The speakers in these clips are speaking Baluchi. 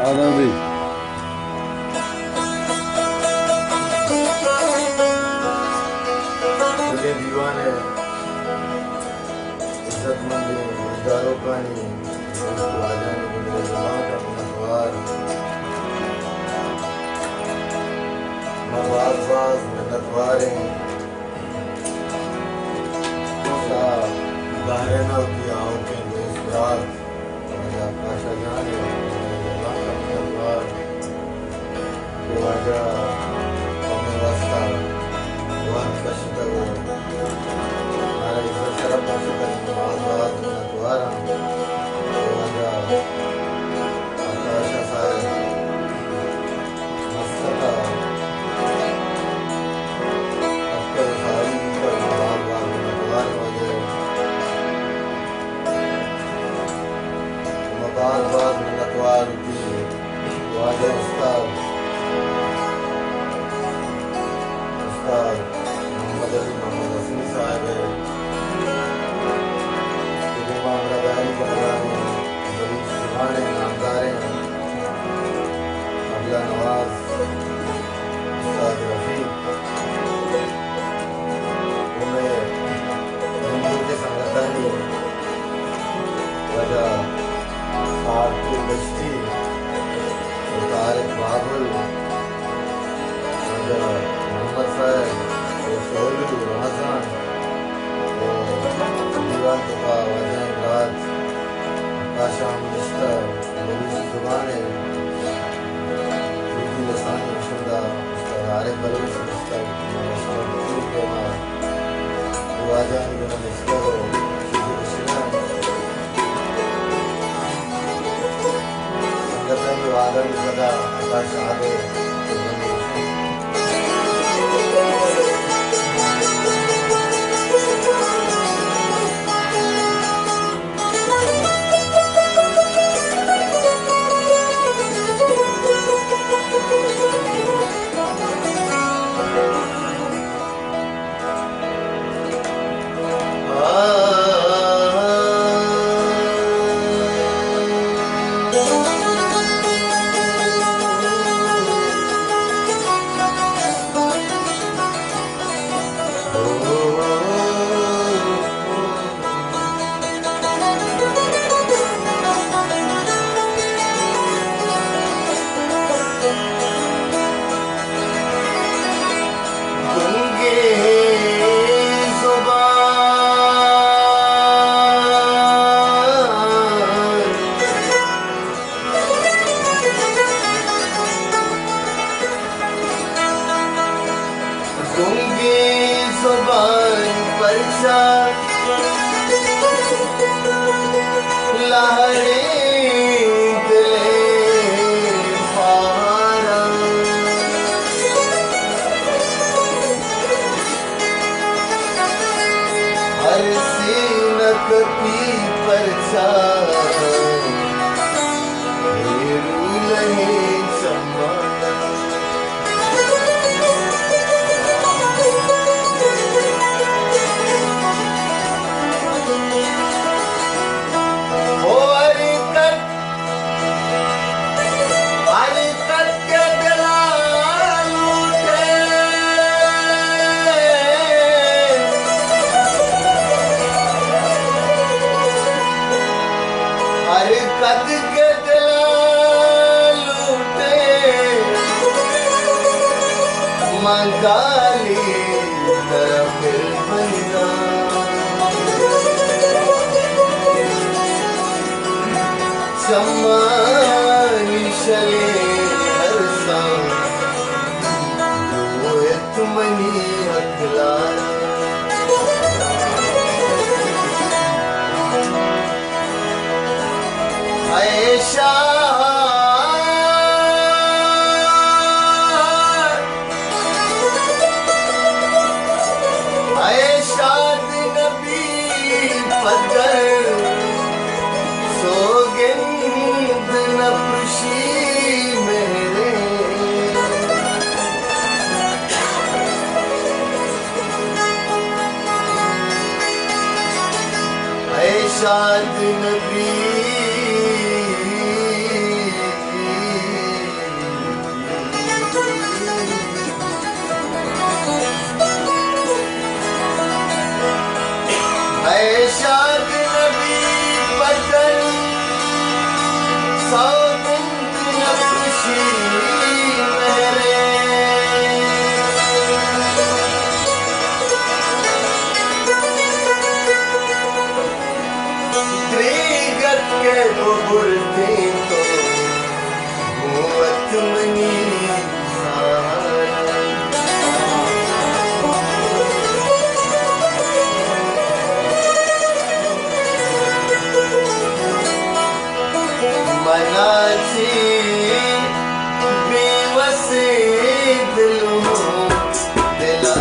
آدابی۔ مئے دیوان ءِ عزت مندیں گوشداروکانی، دوست واجہانی گوں دل ءِ زبان ءَ منتوار۔ ما باز باز منتوار ایں۔ شاہ بحرین ءَ وتی آؤکیں دوست برات واجہ پاشا جان ءِ منتوار کہ واجہ ءَ مئے واستا وھد کشتگ ءُ مارا عزت شرپ بخشتگ، ما باز باز منتوار آں۔ واجہ پاشا صاحب مسقط ءَ اتکگ ءُ ساری بیتگ، ما باز باز منتوار آں واجہ ءِ۔ ما باز باز منتوار وتی واجہ استاد، استاد محمد علی محمد حسنی صاحب ءِ کہ دیما ہمراہداری کنگ ءَ اِنت، بلوچ زبان ءِ نامداریں ابلہ نواز استاد رفیق ءُ مئے نندوکیں سنگتانی واجہ صاحب دشتی ءُ طارق بابل، واجہ محمد صاحب ءُ سولو رمضان ءُ دیوان ءِ توکا واجہ برات کاشام نشتہ بلوچی زبان ءِ لوٹی لسانی بشندہ استاد عارف بلوچ نشتہ، ماشاءاللہ، پورے دیما واجہانی گونا نشتہ ءُ چیزے گوشگ ءَ اِنت۔ سنگتانی وعدہ ءِ پدا عطا شاد ءِ گنگیں زبان، گنگیں زبان پرچا لہڑیں دل ءِ پاراں۔ ارسی نہ کپی پرچا اے رولہیں چماں۔ او ارے کت، ارے کت کہ دل ءَ لوٹے۔ ارے کت کہ دل ءَ لوٹے، من گالی ترا پل بنداں۔ چمانی شلیں ارساں، روئت منی اکلار۔ اے شاہ، اے شاد نبی پدر، سوگند نہ پرشی مہرے۔ اے شاد نبی برتیں تو وت منی ساہ۔ منا چی بے وسیں دلوں دلا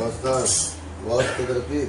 واسطہ، واز قدرتی۔